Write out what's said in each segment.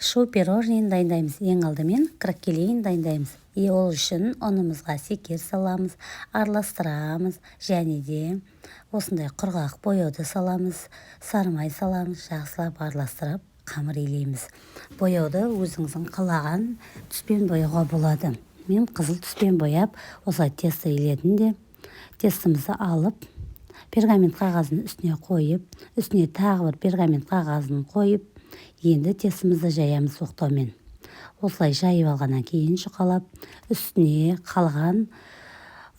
Шу пирожныйын дайындаймыз. Ең алдымен кракелин дайындаймыз. И ол үшін ұнымызға шекер саламыз, араластырамыз және де осындай құрғақ бояуды саламыз, сары май саламыз, жақсылап араластырып, қамыр илейміз. Бояуды өзіңіздің қалаған түспен бояуға болады. Мен қызыл түспен бояп, осылай тесто иледім де, тестомызды алып, пергамент қағазының үстіне қойып, үстіне тағы бір пергамент қағазын қойып, енді тестомызды жаямыз оқтаумен. Осылай жайып алғаннан кейін жұқалап, үстіне қалған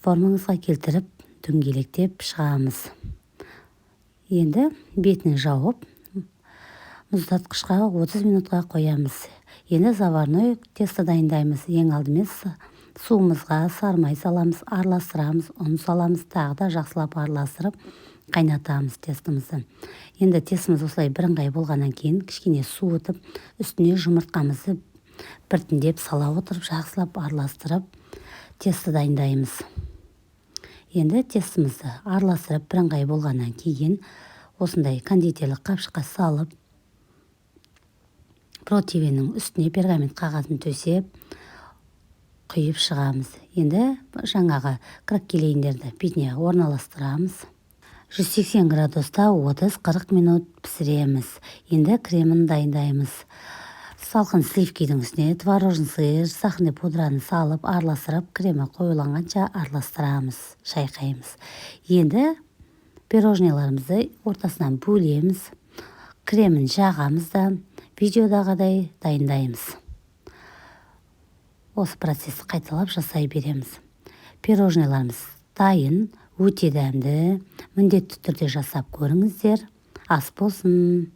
формаңызға келтіріп, дөңгелектеп шығамыз. Енді бетін жауып, мұздатқышқа 30 минутқа қоямыз. Енді заварной тесто дайындаймыз. Ең алдымен суымызға сары май саламыз, араластырамыз, ұн саламыз, тағы да жақсылап араластырып, қайнатамыз тестомызды. Енді тестомыз осылай бірыңғай болғаннан кейін, кішкене суытып, үстіне жұмыртқамызды біртіндеп сала отырып, жақсылап араластырып, тесто дайындаймыз. Енді тестомызды араластырып, бірыңғай болғаннан кейін, осындай кондитерлік қапшыққа салып, противеннің үстіне пергамент қағазын төсеп, құйып шығамыз. Енді жаңағы кракелиндерді бетіне орналастырамыз. 180 градуста 30-40 минут пісіреміз. Енді кремін дайындаймыз. Салқын сливкидің үстіне творожный сыр, сахарный пудраны салып, араластырып, кремі қоюланғанша араластырамыз, шайқаймыз. Енді пирожныйларымызды ортасынан бөлеміз, кремін жағамыз да, видеодағыдай дайындаймыз. Осы процессті қайталап жасай береміз. Пирожныйларымыз дайын, өте дәмді. Міндетті түрде жасап көріңіздер. Ас болсын!